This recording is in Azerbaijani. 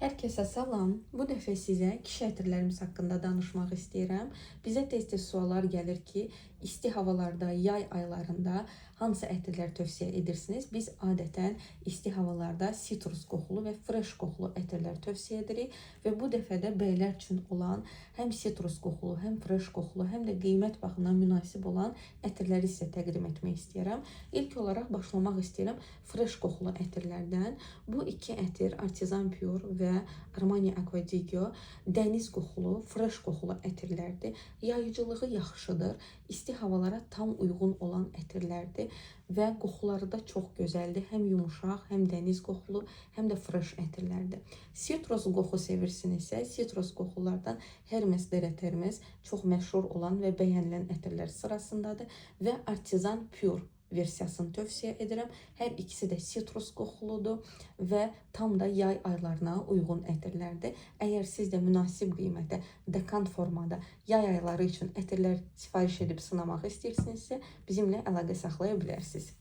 Hər kəsə salam. Bu dəfə sizə kişi ətirlərimiz haqqında danışmaq istəyirəm. Bizə tez-tez suallar gəlir ki, isti havalarda, yay aylarında hansı ətirlər tövsiyə edirsiniz? Biz adətən isti havalarda sitrus qoxulu və fresh qoxulu ətirlər tövsiyə edirik və bu dəfə də bəylər üçün olan həm sitrus qoxulu, həm fresh qoxulu, həm də qiymət baxımından münasib olan ətirləri sizə təqdim etmək istəyirəm. İlk olaraq başlamaq istəyirəm fresh qoxulu ətirlərdən. Bu iki ətir, Artisan Pure və Armani Acqua di Gio, dəniz qoxulu, fresh qoxulu ətirlərdir. Yayıcılığı yaxşıdır. İsti havalara tam uyğun olan ətirlərdir və qoxuları da çox gözəldir. Həm yumuşaq, həm dəniz qoxulu, həm də fresh ətirlərdir. Sitrus qoxu sevirsinizsə, sitrus qoxulardan Hermes Deret Hermes çox məşhur olan və bəyənilən ətirlər sırasındadır və Artisan Pure versiyasını tövsiyə edirəm. Hər ikisi də sitrus qoxuludur və tam da yay aylarına uyğun ətirlərdir. Əgər siz də münasib qiymətə dekant formada yay ayları üçün ətirlər sifariş edib sınamaq istəyirsinizsə, bizimlə əlaqə saxlaya bilərsiniz.